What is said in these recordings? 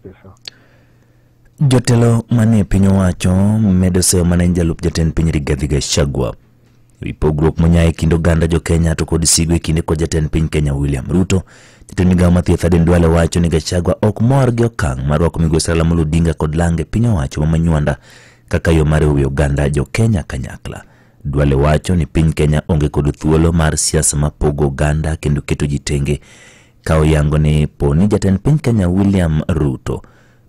Pesa. Jotelo manie piny owacho medo seyo mane en jalup jatend piny Rigathi Gachagua ewi pogruok monya e kind oganda jo Kenya to kod sigu e kinde kod jatend piny Kenya William Ruto. Jatend migawo mar thieth Aden Duale wacho ni Gachagua ok mor gi okang' mar rwako migosi Raila Amolo Odinga kod lange piny owacho ma Manywanda kaka yo mar riwo oganda jo Kenya kanyakla. Duale wacho ni piny Kenya onge kod thuolo mar siasa mapogo oganda kendo keto ji tenge, ka oyango ni po ni jatend piny Kenya William Ruto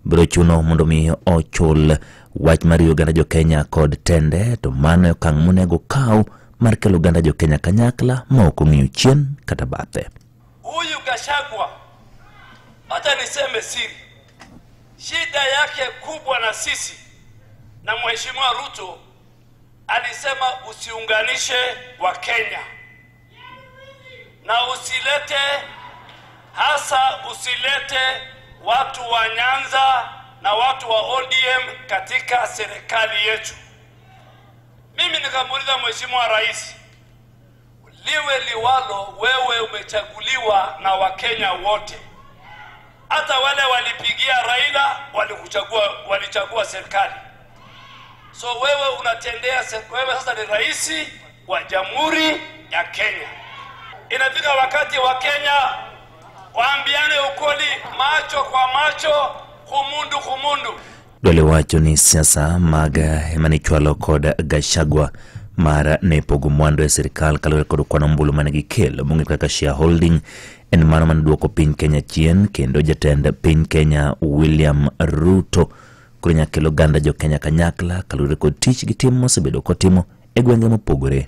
biro chuno mondo mi ochul wach mar riwo oganda jo Kenya kod tende, to mano e okang' monego kaw mar kelo oganda jo Kenya kanyakla ma ok ong'iyo chien kata bathe. Huyu Gachagua, hata niseme siri, shida yake kubwa na sisi na Mheshimiwa Ruto, alisema usiunganishe wa Kenya na usilete, hasa usilete watu wa Nyanza na watu wa ODM katika serikali yetu. Mimi nikamuuliza Mheshimiwa Rais, liwe liwalo, wewe umechaguliwa na Wakenya wote, hata wale walipigia Raila walikuchagua, walichagua serikali. So wewe unatendea, wewe sasa ni rais wa Jamhuri ya Kenya. Inafika wakati wa Kenya waambiane ukweli, macho kwa macho, kumundu kumundu. Duale wacho ni siasa mag ema nichwalo kod Gachagua mar ne pogo mwandu e sirikal kaluwore kod kwan ombulu mane gikelo mong'ere kaka shareholding en mano mane duoko piny Kenya chien, kendo jatend piny Kenya William Ruto koro nyaka kel oganda jo Kenya kanyakla kaluwore kod tich gi tim mosebedo kotimo e gwenge mopogore.